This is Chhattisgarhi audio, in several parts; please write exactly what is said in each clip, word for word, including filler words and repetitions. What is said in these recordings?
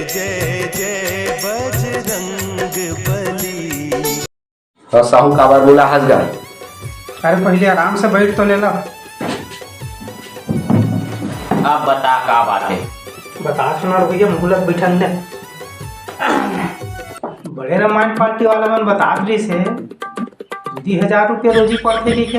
जय जय बजरंग बली। तो साहू काबर बोला हस गा? अरे पहले आराम से बैठ तो ले ला। अब बता का बात है? बता सुना भैया, मुहूर्त बैठन दे। बड़े रामायण पार्टी वाला मन बतात रहिस हे, दू हजार रुपया रोजी पड़थे कहिके।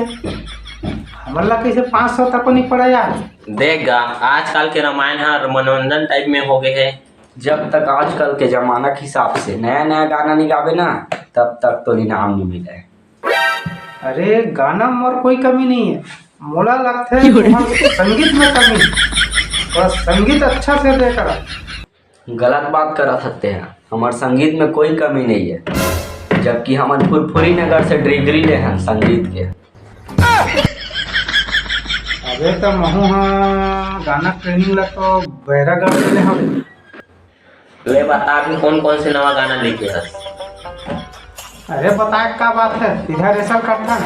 हमन ला कइसे पाँच सौ तक नहीं पड़ा यार? देख गा, आजकल के रामायण हर मनोरंजन टाइप में हो गए है। जब तक आजकल के जमाना के हिसाब से नया नया गाना नहीं गाबे ना, तब तक तो इनाम नहीं मिले। अरे गाना में मोर कोई कमी नहीं है, मोला लगथे तुमन संगीत में कमी है। बस संगीत अच्छा से दे करा। गलत बात करत हते हैं, हमार संगीत में कोई कमी नहीं है, जबकि हमन फुरफुरी नगर से डिग्री ले हैं संगीत के। अबे त महू हा गाना ट्रेनिंग ला तो बैरागढ़ से ले हवे। ले बता भी कौन कौन से नवा गाना लिखे हस? अरे बता का बात है, सीधा रिहर्सल करथन।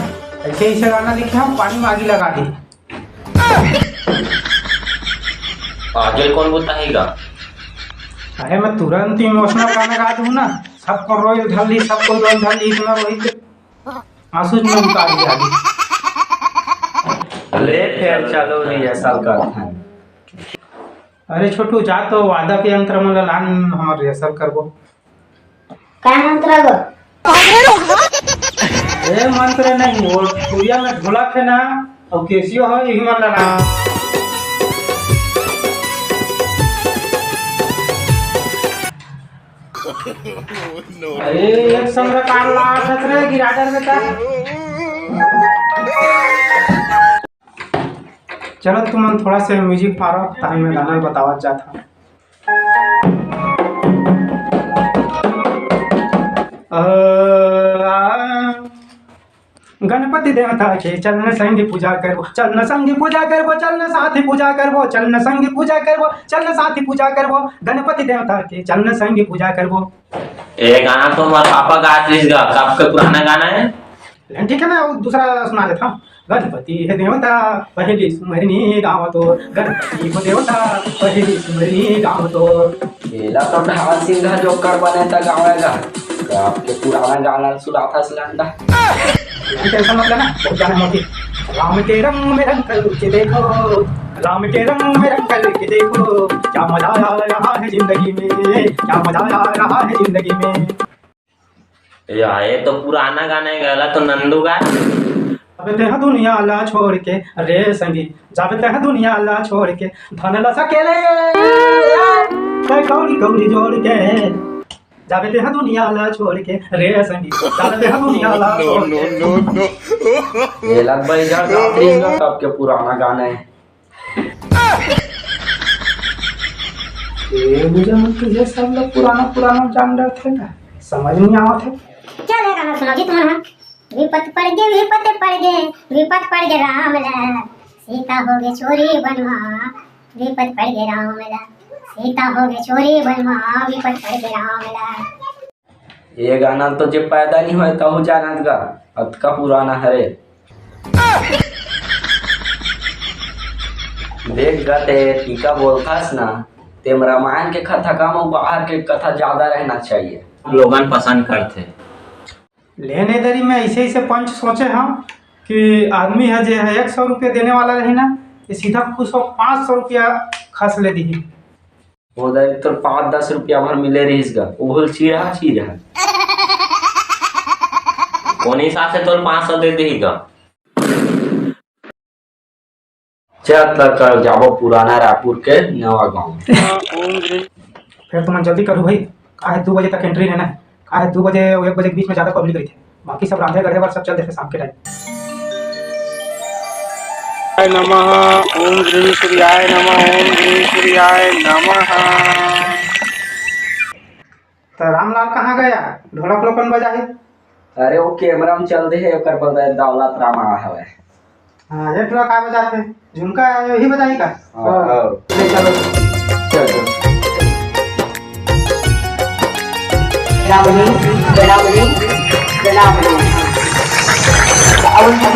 ऐसे ऐसे गाना लिखे हम, पानी में आगी लगा दी। आगे कौन बोलता है गा? अरे मैं तुरंत इमोशनल गाना गा दूं ना, सबको रोई धर ली, सबको रोई धर ली, इतना रोई के आंसू में उतार दिया। ले फिर चलो रिहर्सल करथन। अरे छोटू, जा तो वादक यंत्र मन ला लान, हमर रिहर्सल करबो। का मंत्र गो? ए मंत्र नहीं, वो टुरिया में ढोलक है ना, और केसियो हो, यही मन ला लान। अरे एक संग कार ला खतरे गिराडर बेटा। चलो तुमन थोड़ा से म्यूजिक मारो, तहन मैं गाना बतावत जात हूँ। गणपति देवता के चल न संगी पूजा करबो, चल न संगी पूजा करबो, चल न साथी पूजा करबो, चल न संगी पूजा करबो, चल न साथी पूजा करबो। गणपति देवता के चल न संगी पूजा करबो। ए गाना तो हमार पापा गात रहिस गा, कब के पुराना गाना है। लेकिन ठीक है, मैं वो दूसरा सुना देता हूँ। गणपति हे देवता, पहली सुमरनी गाँव तो। गणपति हो देवता, पहली सुमरनी गाँव तो। एला तो ढाल सिंह जोकर बने त गावेगा। आपके पुराना गाना सुनाता सिलंडा। टेंशन मत लेना, बहुत जाने मोती। राम के रंग में रंग करके देखो, राम के रंग में रंग करके देखो, क्या मजा आ रहा है जिंदगी में, क्या मजा आ रहा है जिंदगी में। या, ये तो पुराना गाना है, गला तो नंदू गा। अबे तेहा दुनिया ला छोड़ के, रे संगी, जाबे तेहा दुनिया ला छोड़ के, धन ला सकेले, ते कौड़ी कौड़ी जोड़ के, जाबे तेहा दुनिया ला छोड़ के, रे संगी, जाबे तेहा दुनिया ला छोड़ के। ये लग भाई जान, आपके पुराना गाना है। ए, मुझे मन के ये सब लोग पुराना पुराना जान रहे थे ना, समझ नहीं आवत है। क्या ले गाना सुनाओ जी तुमन हा? विपत पड़ गे, विपत पड़ गे, विपत पड़ गे राम ला, सीता हो गे छोरी बनवा, विपत पड़ गे राम ला, सीता हो गे छोरी बनवा, विपत पड़ गे राम ला। ये गाना तो जे पैदा नहीं होय तहू जानत गा, अतका पुराना हरे। देख गा ते टीका बोलथस ना, तेम रामायण के कथा कम अउ बाहर के कथा ज्यादा रहना चाहिए। लोगन पसंद करथे। लेने दरी में ऐसे ऐसे पंच सोचे हम कि आदमी है जे है एक सौ रुपया देने वाला रही ना, ये सीधा खुश हो पाँच सौ रुपया खस ले दी। वो दे तो पाँच दस रुपया भर मिले रहिस गा, वो बोल चीरा चीरा। कोन हिसाब से तोर पाँच सौ दे देही गा? चल त कल जाबो पुराना रायपुर के नवा गांव। फिर तुमन जल्दी करू भाई, काहे दू बजे तक एंट्री लेना है। काहे दू बजे अउ एक बजे के बीच में ज्यादा पब्लिक रहिथे, बाकी सब रांधे गढ़े बर सब चल देथे शाम के टाइम। नमः। ओम गृह सूर्याय नमः। ओम गृह सूर्याय नमः। त रामलाल कहाँ गया? ढोलक लोकन बजाही। अरे वो कैमरा में चल दे है, ओकर बदले दौलत राम आ हवे। हाँ, ये टुरा का बजाथे? झुमका यही बजाई का? हाँ, हाँ। हाँ। ले चलो। चल, चल। रावणी, रावणी, रावणी। रावण की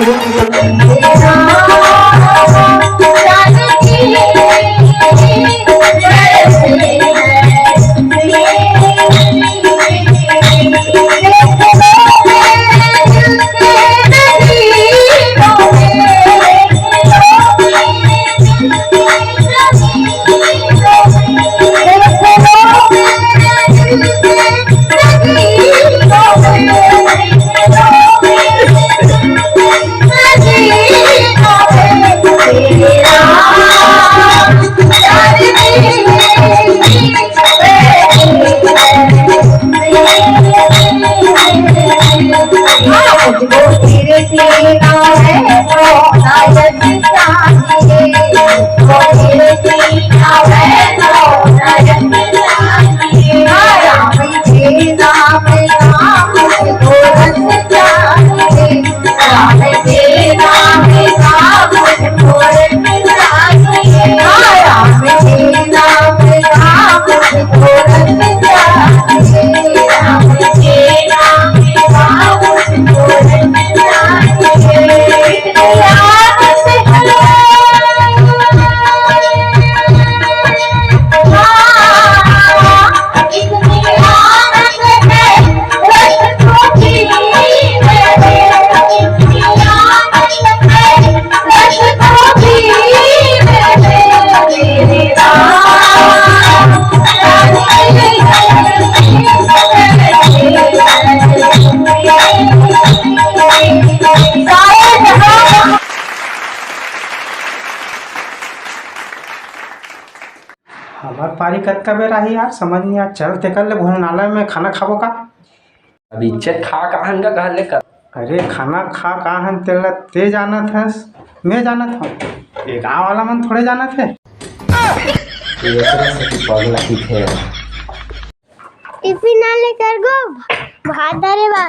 कतका बेर आही यार, समझ नहीं आ। चल, तेकर ले भोजनालय में खाना खाबो का? अब इज्जत खा काहन का घर ले कर। अरे, खाना खा काहन तेला ते जानत हस, मैं जानत हूँ, ये गाँव वाला मन थोड़े जानत है। एकरा से तू पगला की थे। टिफिन ना लेकर गो, भात डारे बा।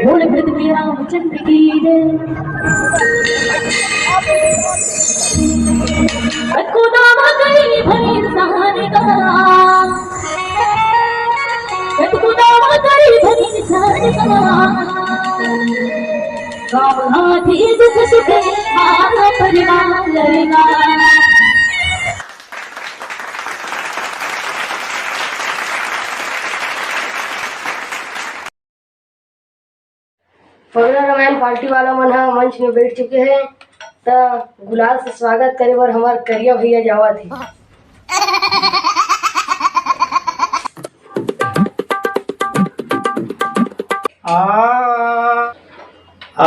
बोल पृथ्वी रामचंद्र की जय। कतको दावा करी भई इंसान का, कतको दावा करी भई इंसान का, गाँव हाथी दुख सुख, आधा परिवार लड़ेगा। पगला रामायण पार्टी वाला मन ह मंच में बैठ चुके हे, त गुलाल से स्वागत करे बर हमर करिया भैया जावत हे। आ, आ, आ,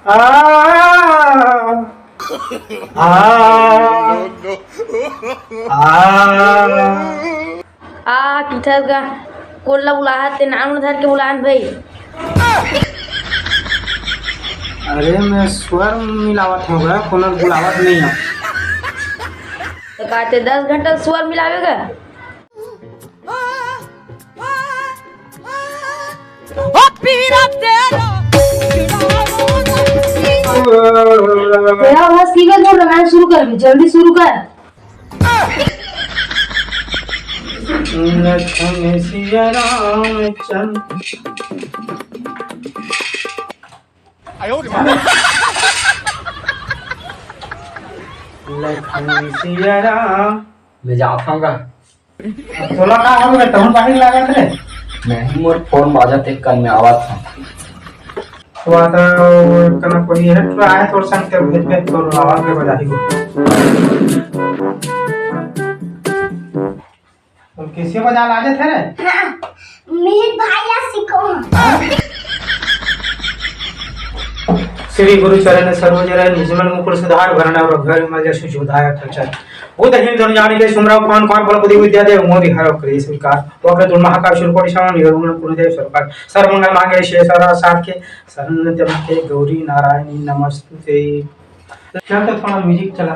आ, आ, आ। आ, किथस गा, कोन ला बुलाहत ते नाम धर के बुलान भई। अरे, मैं स्वर मिलावत हूँ गा, कोनो ला बुलावत नहीं हूँ। तो का ते दस घंटा स्वर मिलावे गा? ओ पीरा तेरा तेरा बस की कर, रामायण शुरू कर, जल्दी शुरू कर। लखन सिया रामचंद्र। लखन सिया राम। मैं जात हूँ गा। तोला का हो गे? तहूँ बाहिर लागत रे। नहीं, मोर फोन बाजत हे, कन में आवत हूँ। तो आता वो कना कोई है, तो आए तोर संग, तेल भेज के तोर आवाज ले बजाही को। तो कैसे बजा लागे थे रे? हाँ, मेरे भाई या सिखो। श्री गुरु चरण सरोज रज, निज मन मुकुर सुधार, भरन अवरत घर विमल, जसु जो दायक फल चारि। बुद्ध हिंद धन जानि कै, सुमिरौं पवन कुमार, बल बुद्धि विद्या देहु मोहि हरषि कलेस विकार। वक्रतुंड महाकाय सूर्य कोटि समप्रभ, निर्विघ्न कुरु देव सर्वकार्य। सर्व मंगल मांगल्ये शिवे सर्वार्थ साधके, शरण्यं त्र्यंबके गौरी नारायणी नमोस्तुते। चल तो थोड़ा म्यूजिक चला।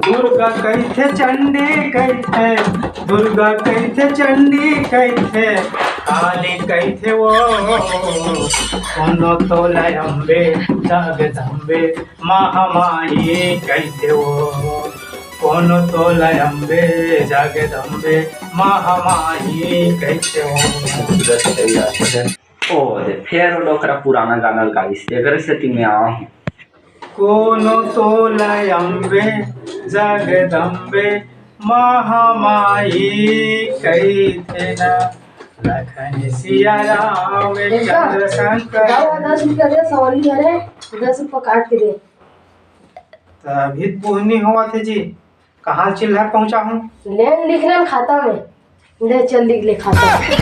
दुर्गा कहिथे चंडी कहिथे, दुर्गा कहिथे चंडी कहिथे, काली कहिथे वो, कोनो तोला अम्बे जगदम्बे महामाई कहिथे वो, कोनो तोला अम्बे जगदम्बे महामाई कहिथे वो। ओ दे, फेर ओ डोकरा पुराना गाना गाइस, एकरे सेती मैं आए हूँ। कोनो तोला अम्बे जगदम्बे महामाई कहिथे ना, लखन सिया राम देखा, चंद्र शंकर। जाओ, दस रुपया दे, सवाली हरे, दस रुपया काट के दे। त अभी बुहनी होवत हे जी, कहाँ चिल्हर पहुँचा हूँ? ले लिख ले खाता में, ले चल लिख ले खाता में।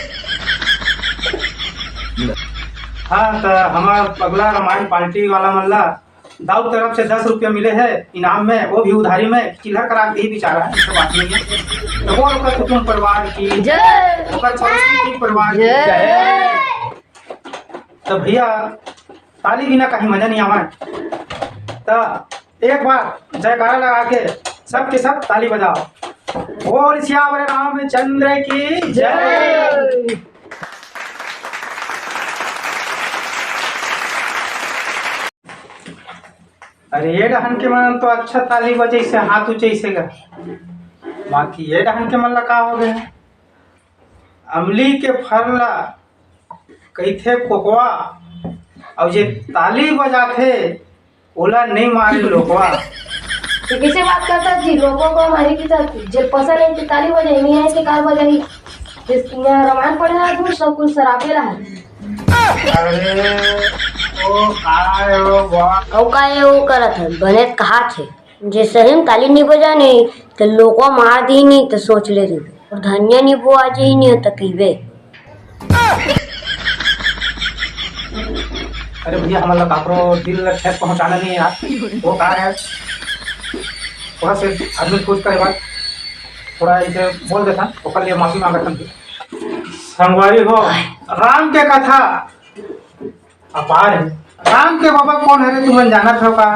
हाँ, त हमार पगला रामायण पार्टी वाला मन ला दाऊ तरफ से दस रुपया मिले हे इनाम में, वो भी उधारी में। चिल्हर करा के ही बेचारा है, ऐसा बात नहीं है। तो बोल ओकर कुटुंब परिवार की जय। ओकर पड़ोसी के परिवार की जय। जय। तो भैया, ताली बिना कहीं मजा नहीं आवा। तो एक बार जयकारा लगा के सब के सब ताली बजाओ। बोल सियावर रामचंद्र की जय। अरे, ये डहन के मन तो अच्छा ताली बजइसे, हाथ उचइसे गा, बाकी ये डहन के मन ला का हो गया? अमली के फर ला कहिथे कोकवा, अउ जे ताली बजाथे ओला नइ मारे लोकवा। तो कैसे बात करता जी? लोगों को हमारी की तरफ जे पसंद है कि ताली बजाई, नहीं है कि कार बजाई। जिस यहाँ रामायण पढ़े है, वो सब कुछ शराबे रहा है। अरे, ओ का है, ओ बा- अउ का ये वो करत है, बने कहा थे, जे सही में ताली नहीं बजानी, तो लोगों मार दी नहीं, तो सोच ले रही। अउ धनिया नींबू आ जाही नहीं, तो पीबे। अरे भैया, हमन ला काकरो दिल ला ठेस पहुंचाना नहीं है यार। वो का है, थोड़ा से आदमी कुछ करे बात, थोड़ा इसे बोल देता, ओकर लिए माफी मांगत हन। संगवारी हो, राम के कथा अपार है। राम के बाबा कौन हरे, तुमन जानत हो का?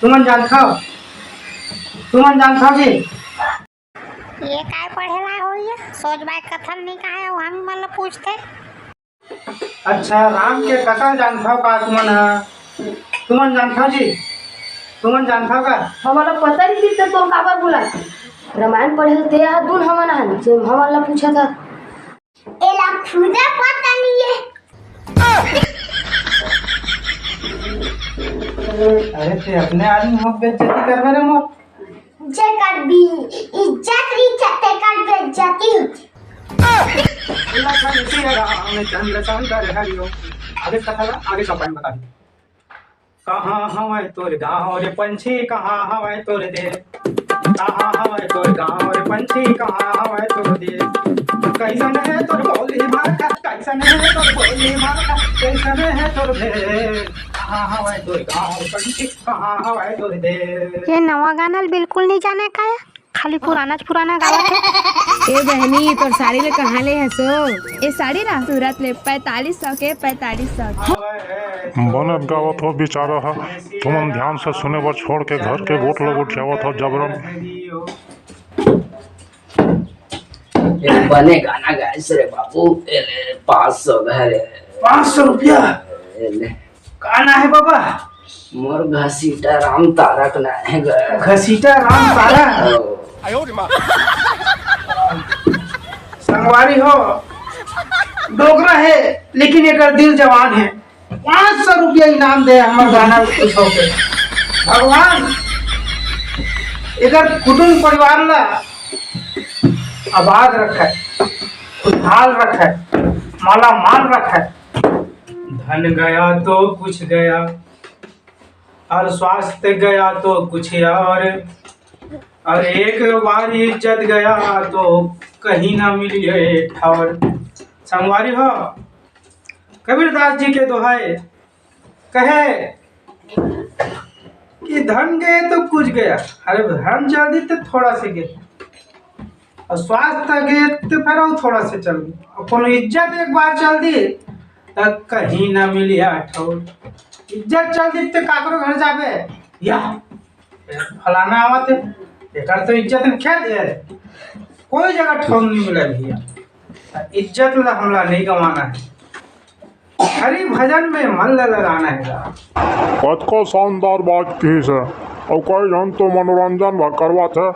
तुमन जानत हो? तुमन जानत हो जी? ये काय पढ़े ला होई है? सोच बाय कथन नहीं कहा है, हम मन ला पूछते। अच्छा, राम के कथा जानथव का तुमन ह? तुमन जानथव जी? तुमन जानथव का? हमन ला पता नहीं कि तो काबर बुलाथे। रामायण पढ़े ल दे हा दुन हमन हन, जे हमन ला पूछत हा। एला खुदे पता नहीं है। अरे, ते अपने आदमी हो बेइज्जती करबे रे मोर। जेकर भी इज्जत रहिथे, तेकर बेइज्जती होथे। लखन सिया राम चंद्र शंकर हरिओम। आगे कथा ला, आगे का पाइन बता दी। कहाँ हवय तोर गाँव रे पंछी, कहाँ हवय तोर देश? कहाँ हवय तोर गाँव रे पंछी, कहाँ हवय तोर देश? कैसन है तोर बोली भाषा, कैसन है तोर बोली भाषा, कैसन है तोर भेष? कहाँ हवय तोर गाँव रे पंछी, कहाँ हवय तोर देश? ये नवा गाना ल बिल्कुल नहीं जाने का है, खाली पुराना च पुराना गावत है। ए बहनी, तोर साड़ी ले कहाँ ले हसो? ए साड़ी ला सूरत ले पैंतालीस सौ के, पैंतालीस सौ के। बनत गावत हो बेचारा ह, तुमन ध्यान से सुने बर छोड़ के घर के गोठ ल गोठियावत हो जबरन। ए बने गाना गाइस रे बाबू, ए ले पाँच सौ धरे। पाँच सौ रुपया? ए ले। का ना है बाबा? मोर घसीटा राम तारक ना है ग। घसीटा राम तारा? ओ। संगवारी हो, डोकरा है, लेकिन एकर दिल जवान है। पाँच सौ रुपया इनाम दे हमर गाना खुश होके। भगवान एकर कुटुंब परिवार ला आबाद रखे, खुशहाल रखे, माला माल रखे। धन गया तो कुछ गया, और स्वास्थ्य गया तो कुछ और, और एक बार इज्जत गया तो कहीं ना मिली है ठौर। संगवारी हो, कबीरदास जी के दोहाई कहे कि धन गए तो कुछ गया, अरे धन चल दी तो थोड़ा से गए, और स्वास्थ्य गए तो फिर और थोड़ा से चल दी, और कोनो इज्जत एक बार चल दी तो कहीं ना मिली है ठौर। इज्जत चल दी तो काकरो घर जाबे, या फलाना आवत है, एकर तो इज्जत में खेत है, कोई जगह ठौर नहीं मिला भैया। इज्जत ला हमला नहीं गंवाना है, हरि भजन में मन ला लगाना है। कतको शानदार बात किहिस हे, अउ कई झन तो मनोरंजन भा करवात हे।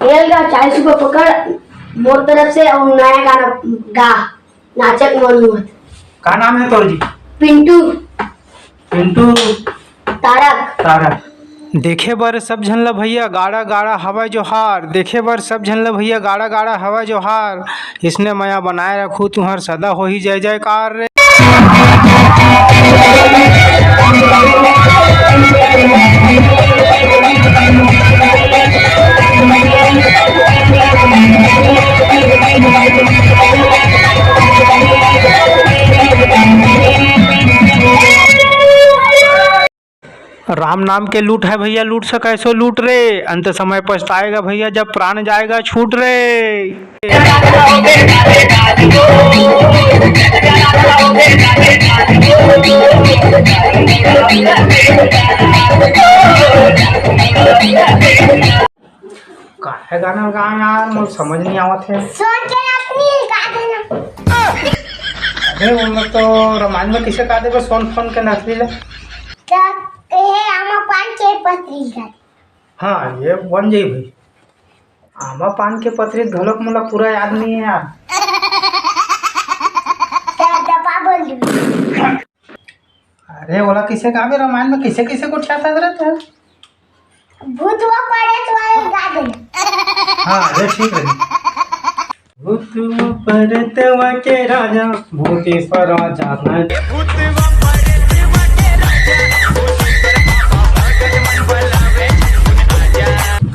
एल गा, चालीस रुपया पकड़ मोर तरफ से, अउ नया गाना गा, नाचक मन हुआ। का नाम है तोर जी? पिंटू। पिंटू। तारक। तारक। देखे बर सब झन ल भैया गाड़ा गाड़ा हवय जोहार। देखे बर सब झन ल भैया गाड़ा गाड़ा हवय जोहार। इसने मया बनाए रखू तुहर सदा होही जय जयकार रे। राम नाम के लूट है भैया, लूट से कैसो लूट रे, अंत समय पछताएगा भैया, जब प्राण जाएगा छूट रे। काहे गाना गाना यार, मोर समझ नहीं आवत है। सोन के नथनी गा देना। अरे, वो तो रामायण में किसे गा देबे सोन फोन के नथनी ले? त कहे आमा पान के पतरी गा दे। हाँ, ये बन जाई भाई। आमा पान के पतरी घलोक मोला पूरा याद नहीं है यार। तेरा डब्बा बोल दी। अरे, ओला किसे गाबे रामायण में, किसे किसे गोठियात रहत है? भूतवा परेत वाले गा देना। हाँ, ये ठीक रही। भूतवा परेतवा के राजा, भूतेश्वर राजा ना।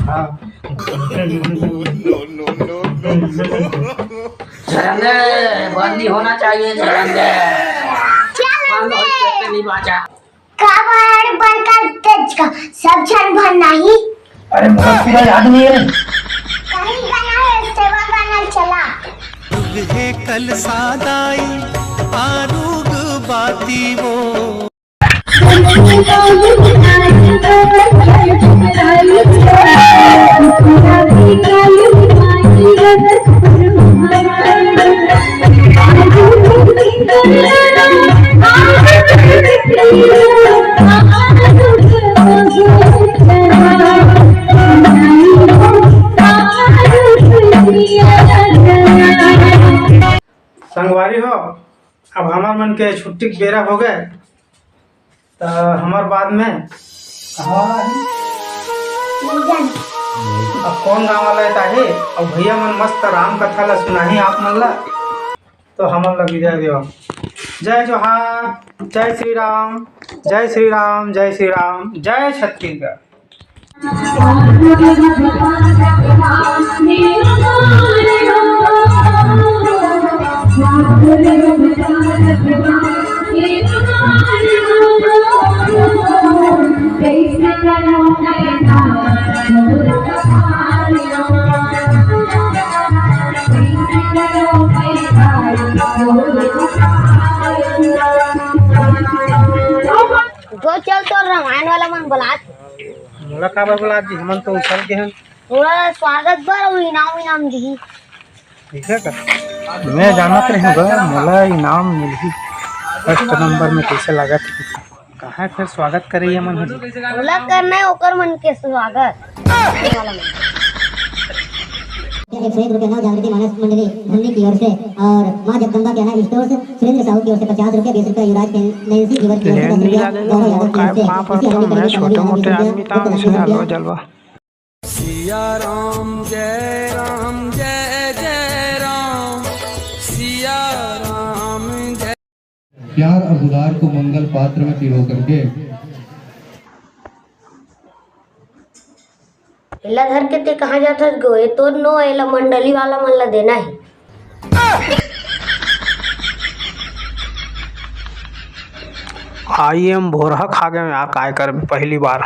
हाँ। झरंगे, बंदी होना चाहिए, झरंगे। क्या बंद हो, झरंगे? नहीं बाजा। काबर बड़का तेज का सब झन भर नहीं। अरे, मोला पूरा याद नहीं है। कहीं गाना है, सेवा गाना चला। हे कल सादाई आरुग बाती वो। संगवारी हो, अब हमर मन के छुट्टी के बेरा हो गए, त हमर बाद में कहाँ वाला है? अब कौन गाँव वाला है ताही? अब भैया मन मस्त राम कथा ला सुनाही आप मन ला, तो हमन ला विदा देवा। जय जोहार, जय श्री राम, जय श्री राम, जय श्री राम, जय छत्तीसगढ़। जो चल तो रामायण वाला मन बुलात। मोला काबर बुलात जी? हमन तो उछल के हन। तोरा स्वागत बर अउ इनाम, इनाम दिही। ठीक है का? मैं जानत रही हूँ गा, मोला इनाम मिलही। फर्स्ट नंबर में कैसे लागत है? कहाँ फिर स्वागत करे ये मन हो जी? मोला करना है ओकर मन के स्वागत। एक सौ एक रुपया नव जागृति मानस मंडली धुमनी की ओर से और माँ जगदम्बा किराना स्टोर्स सुरेंद्र साहू की ओर से पचास रुपया, बीस रुपया युवराज फैंसी व्यूअर्स की ओर से, दस रुपया गौरव यादव की ओर से। इसी अवधि के लिए करीब बीस रुपया गुप्त राशि। सिया राम जय राम जय जय राम, सिया राम जय। प्यार और दुलार को मंगल पात्र में पिरो करके। एला धर के ते कहाँ जात हस गो? ए तोर नो, एला मंडली वाला मन ला देना है। आई एम भोरहा खा गए यार, काय कर पहली बार।